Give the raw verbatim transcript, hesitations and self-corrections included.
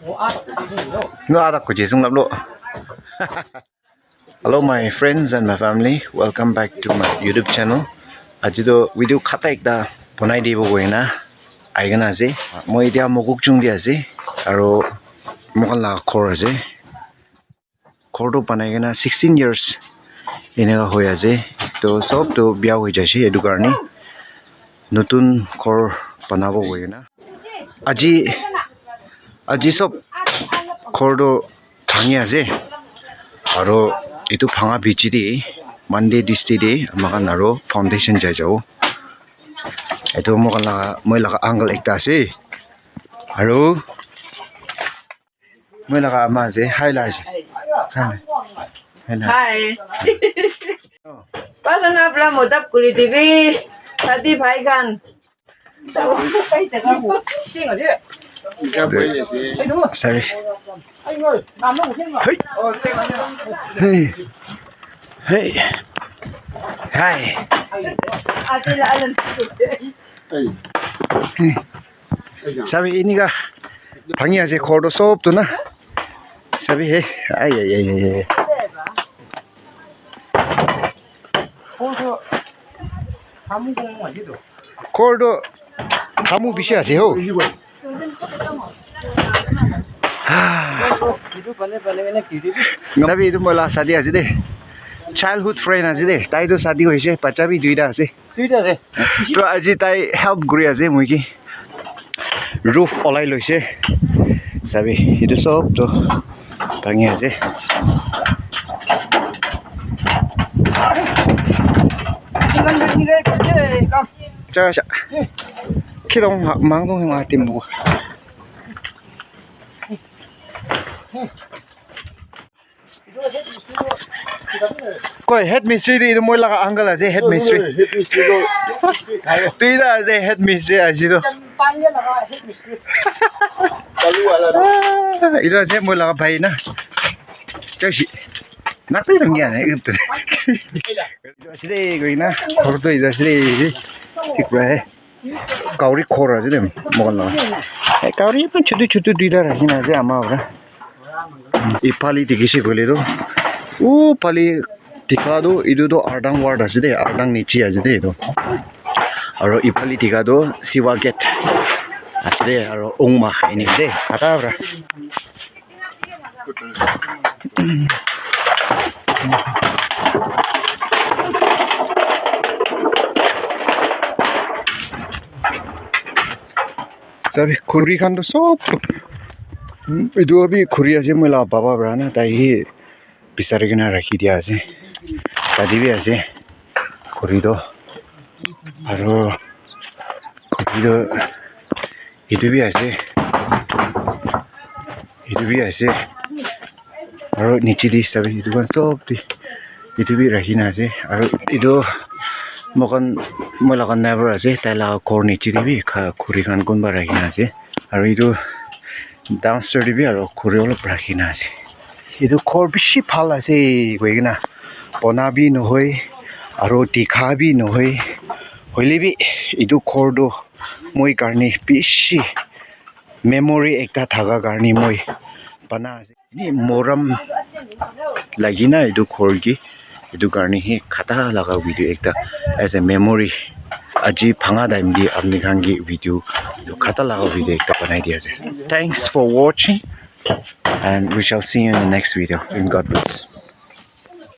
No, ada kuji sung laplo. Hello, my friends and my family. Welcome back to my YouTube channel. Aji to video khata ekta bonai dibo koina aigena ase. Moi etia Mokokchung te ase. Aro moikhan la ghor ase. Ghor tu banai kena sixteen years eneka hoi ase. To sob tu bia hoi jaise etu karne. Notun ghor banabo hoi kena. Aji, aji sob ghor tu bhangi ase. Aro etu bhanga bichi de Monday, Tuesday de amakhan aro foundation jai jabo. Etu moikhan laga, moi laga uncle ekta ase. Aro moi laga ama ase, hi la ase. Hi la. Hi la. Hi. Pasana pura modap kuri dibi. Sadi bhai khan. Sorry. Hey. Hey. Hey. Hi. Hey. Sabi, ini ka bhangi ase ghor tu sob tu na. Sabi, hey, ai, ai, ai, ai, ai. Ghor tu thamu bishi ase ho. Sabi, etu moi la sadi ase de. Childhood friend ase de. Tai tu sadi hoise, bacha bi duita ase. Duita ase. To aji tai help kuri ase moi ke. Roof olai loise. Sabi, etu sob to bhangi ase. Cha, cha. Kidong mang dong ma tim bu. Koi, head mistri tu etu moi laga uncle ase, head mistri. Head mistri tu. Duita ase, head mistri ase tu. Kalu wala tu. Ah, etu ase moi laga bhai na. Chashi. Nak tu dong ya, etu. Etu ase de, koi na. Ghor tu etu ase de. Thik pa hai. Kauri ghor ase de, moikhan la. Eh, kauri eman chutu chutu duita rakhina ase ama para. Ephale dikhi se koile tu, uphale dikha tu, etu tu Ardang ward ase de, Ardang niche ase de etu. Aro ephale dikha tu Siwa gate ase de, aro Ongma enika de, khata para. Sabi, khuri khan toh sob, etu bi khuri ase, moi la baba para na, tai he bisari kena rakhi dia ase. Tade bi ase khuri toh, aro khuri toh etu bi ase, etu bi ase, aro niche te sabi etu khan sob te etu bi rakhi na ase, aro etu moikhan, moi laga neighbor ase, tai laga ghor niche te bi kha-, khuri khan kunba rakhi na ase, aro etu downstair te bi aro khuri olop rakhi na ase. Etu ghor bishi bhal ase koi kena, bona bi nohoi, aro dikha bi nohoi, hoile bi etu ghor toh moi karne bishi memory ekta thaka karne moi bana ase. Ni morom lagi na etu ghor ke, etu karne he khata laga video ekta as a memory. Aji bhanga time te apni khan ke video etu khata laga video ekta banai di ase. Thanks for watching. And we shall see you in the next video. In God bless.